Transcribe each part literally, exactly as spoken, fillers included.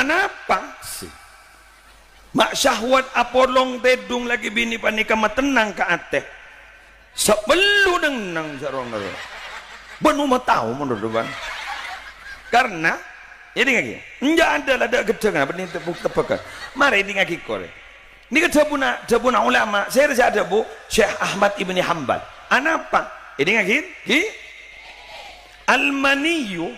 Napa sè? Ma' syahwat apolong tèdung lakè binè panèka matennang ka atè. Sabellu neng-neng sarong nero. Bân omah tao menurut bân. Karena, èdingngaghi. Enjâ' adâ' la dâ' ghedhângan, bânnè tepuk-, teppekan. Marè èdingngaghi korè. Nèka dhâbuna, dhâbuna ulama, sèra sè adhâbu Syekh Ahmad Ibni Hambal. Anapa? Èdingngaghi, ghi? Al-maniyyu,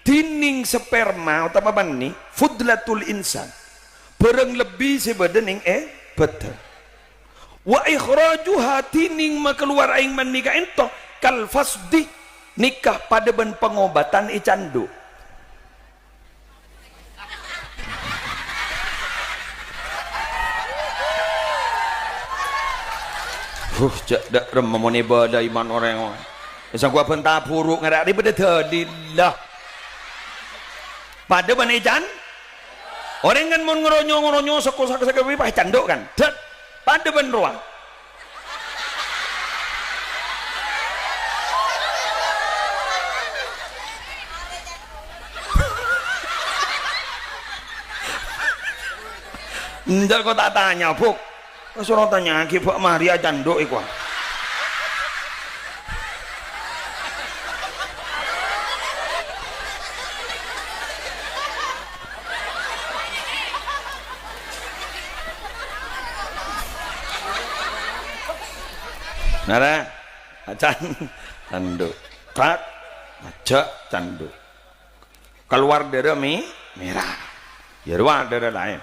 dhinèng sperma otabâ mani, fudlatul insan, bhârâng lebbi sè bâdâ nèng è bâdân. Wa ikhrajuha, dhinèng makalowar aèng mani ka'ènto, kal fasdi, nèka padâ bân pangobatan è candhu'. Huh, jhâ' dâ' remma mon èbâlâi man orèng. Sangghu abânta buru ngarè' rè bâdâ dalilla. Padâ bân è can, orèng kan mon ngeronyo-ngeronyo seko-seko seko pas candhu' kan. Dât, padâ bân rowa. Enjâ' ko ta' tanya, Buk. Soro tanya'aghi, bâ' marè acandhu' èko. Nara, acan, candhu'. Kat, ajâ', candhu'. Kalowar dârâ mè-, mèra. Yâ rowa dârâ laèn.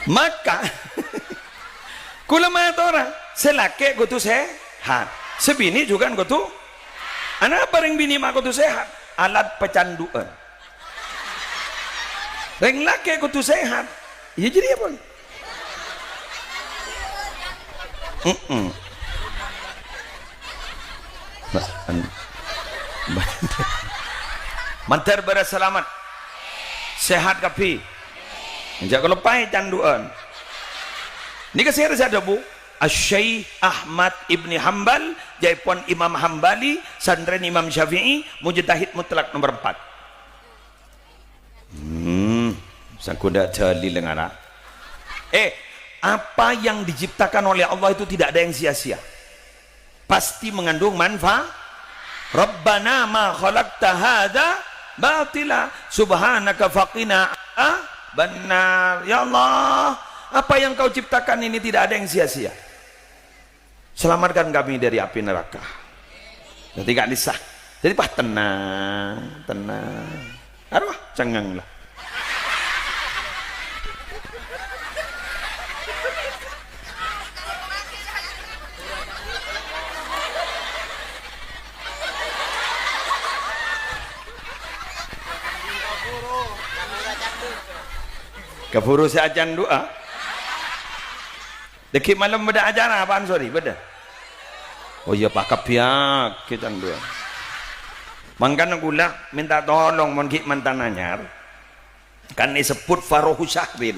Maka, kaulâ matora, sè lakè' kodhu sehat, sè binè' jhughân kodhu. Anapa rèng binè' ma' kodhu sehat? Alat pacandhu'ân. Rèng lakè' kodhu sehat. Iyâ jârèya, pon. Mm-mm. Ba-, an-, ba-, mandhâr bârâs salamet. Sehat kabbhi. Jhâ' kaloppaè candhu'ân. Nèka sèra sè adhâbu, Asy-Syaikh Ahmad Ibni Hambal, jâèpon Imam Hambali, santrèna Imam Syafi'i, mujtahid mutlak nomor empat. Hmm, sangghu dâ' dalil ngara. Eh, apa yang diciptakan oleh Allah itu tidak ada yang sia-sia. Pasti mengandung manfaat. Rabbana ma khalaqta hadza batila, subhanaka faqina adzabannar. Ya Allah, apa yang Kau ciptakan ini tidak ada yang sia-sia. Selamatkan kami dari api neraka. Dâddhi ka'dissa. Dâddhi pas tenang, tenang. Arowa, cengngeng la. Kabhuru sè acandhu'a. Dâgghi' malem bâdâ acara apaan, sorè? Bâdâ? Oh iyâ, pakabbhiyâghi candhu'ân. Mangkana kaulâ mènta tolong mon ghi' mantan anyar. Kan èsebbhut farohu syahrin.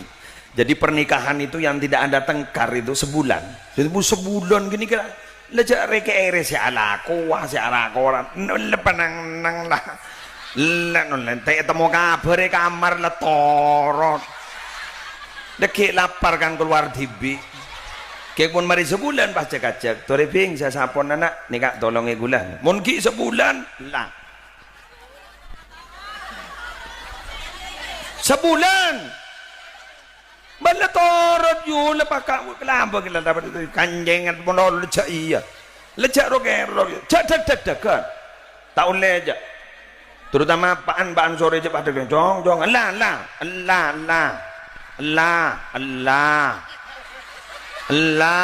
Jadi pernikahan itu yang tidak ada tengkar itu sebulan. Jadi bu-, sebulan gini kira. La jhâ' rè-kèrè sè alakowa, sè alakoran. Nolla panang-nang la. La nolla ènte' temmo kabhâr è kamar la torot. Dâgghi' lapar kan kalowar dhibi'. Kèng pon marè sabulân pas cèk-kacèk. "Torè, Bhing, sè sapon ana', nèka tolongè kaulâ." Mon ghi' sabulân, la. Sabulân. Bâlla torot, yu, la paka' kalabâ ghi' la dâpa' kanjeng, mon la jhâ' iyâ. La jhâ' ro-kèro, jhâ' dhâk-dhâk dhâghân. Ta' ollè jhâ'. Terutama pa'an-pa'an sorè jhâ' padâ, "Jong, jong, ella, ella, ella, ella, ella, ella, ella."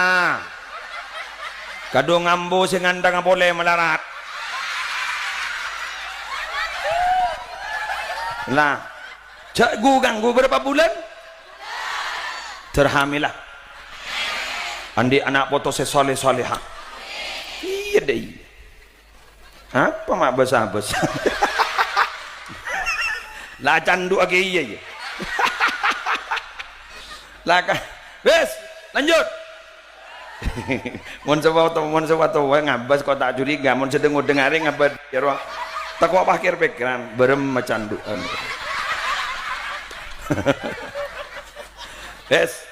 Kadhung ambu sè ngandhângnga polè malarat. Ella. Jhâ' ghu-, ganggu bârâmpa bulân? Jhâr hamila. Andi' ana' poto sè soleh-soleha. Iyâ, dâ' iyâ. Apa ma' bâsa-bâsa? La candhu'aghi iyâ, iyâ. La ka-, wis, lanjut. Mon sapa to, mon sapa to wae ngabas kok ta' curiga, mon sedeng ngodeng are ngabas ya roh. Tako' pakir pikiran, barem macandu'an. Wes.